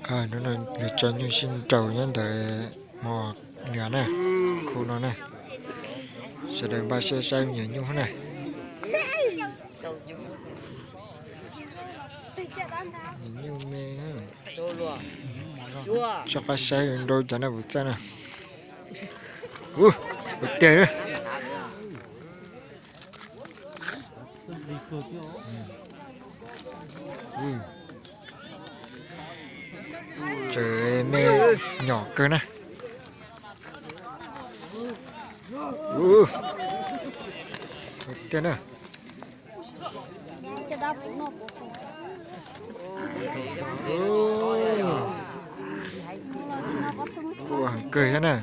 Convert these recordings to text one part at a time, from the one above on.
Hnub no lawv tso nyuj sib nraus nyob ntawm mos lias na, khu no na. Sawv daws npaj siab saib me nyuam nyuj na. Nyuj me, tso qab saib nrau cas na puas txawj na. Ua tiag na. Tseem me nyom kawg na. Ua tiag na. Ua heev kawg thiab na.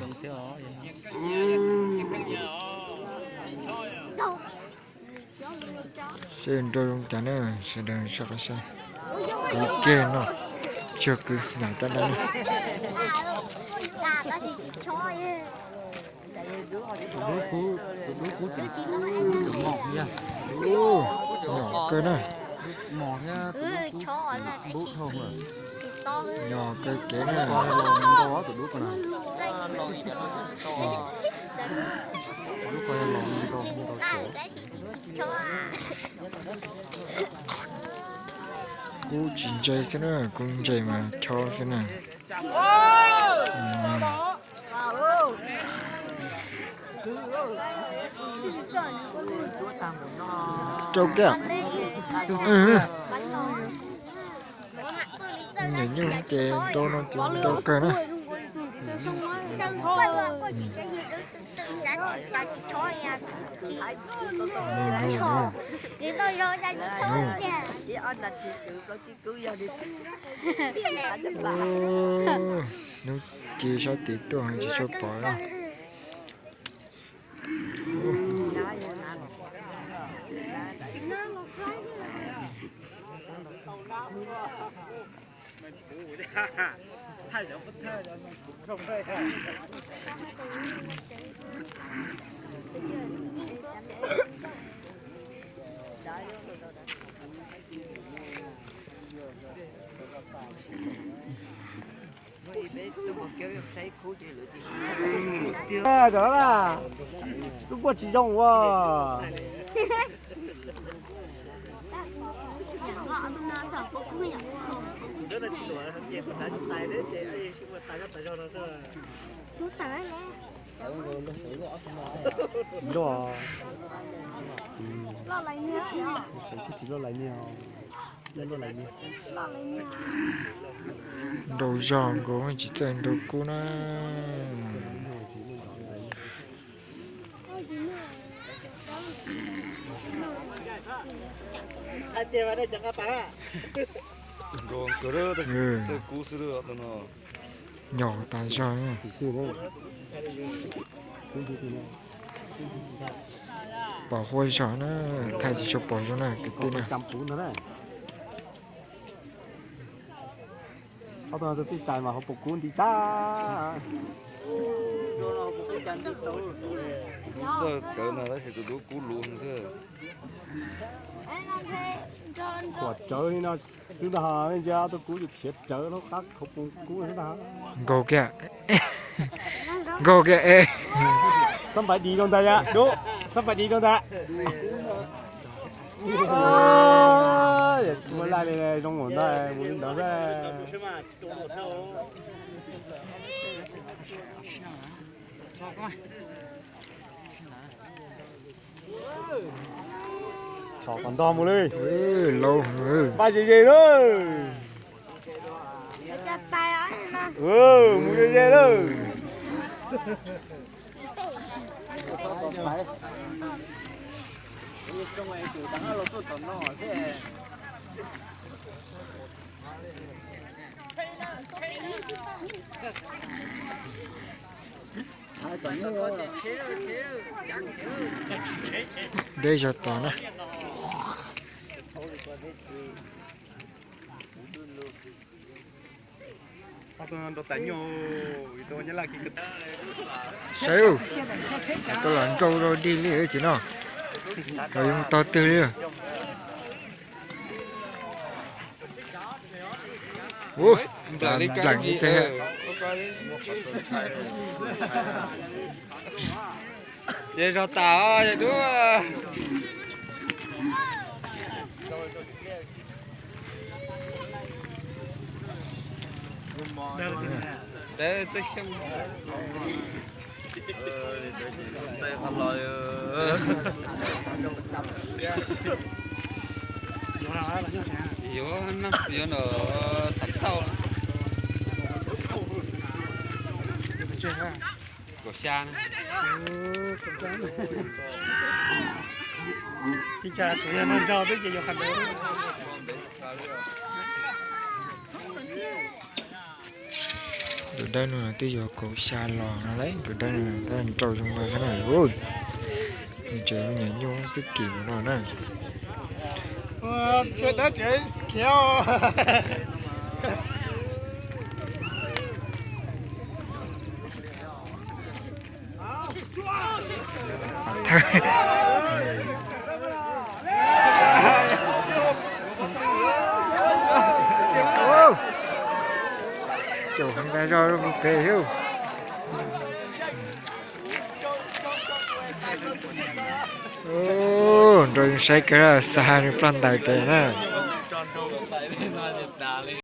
Seb nrau zoo cas na, sawv daws soj qab saib. Kwv kiag no, tsuag kwv nyom caj dab na. Nyom kawg na. Nyom kawg kev na. Kub tsis ntse xwb na, kub ntse mas chob xwb na. Rau kiag. Nyuam nyuj ces nrau no ces nrau kawg na. Hnub ci sab tid tuaj tsis tshua pom. Rov lub kuaj tsis zoo ua. Loj, kuj tsis loj lais niag. Nrau zog nkaus tsis txawj nrau kub na. Nyom tas zog. Pom huaj zog na, thaij tsis tshua pom zoo na kwv tij na. Ob tug txij tais mas hauv paus kub nti tag. Txawj kawv ntag tab sis tus dub kub luv xwb. Khuam rawv li no xwb ntag, nej ntsia ob tug kub yus khiav rawv lub qab hauv paus kub xwb ntag. Nkaug kiag, nkaug kiag es. Xab npais dis rau ntag yom, dub, xab npais dis rau ntag. Muaj laj li zoo npaum ntawd mus li ntawd xwb. Tso kom ntog mus li. Laus, npaj ze ze lawm. Mus ze ze lawm. Deb zog tod na. Saib, tau los nrau rau dig li ces no, los yuav mus tog twg li. Ub, npleem ib teg. Ces zog tas os yawg dub. Dawb txawj xyoo. Yuav no, yuav no xav xauj. Kaum xya. Ib cas tsuas yog nrau xwb ces yuav qhov ntawd. Tus dawb no twb yuav kaum xya los no lauj, tus dawb no tab nrau zoo no xwb na. Nws tseem nyuam nyuj twb kim no na. Caum heev tas zog rau pem thiab. Nrau zoo saib kawg, xa nws ploj ntais pem na.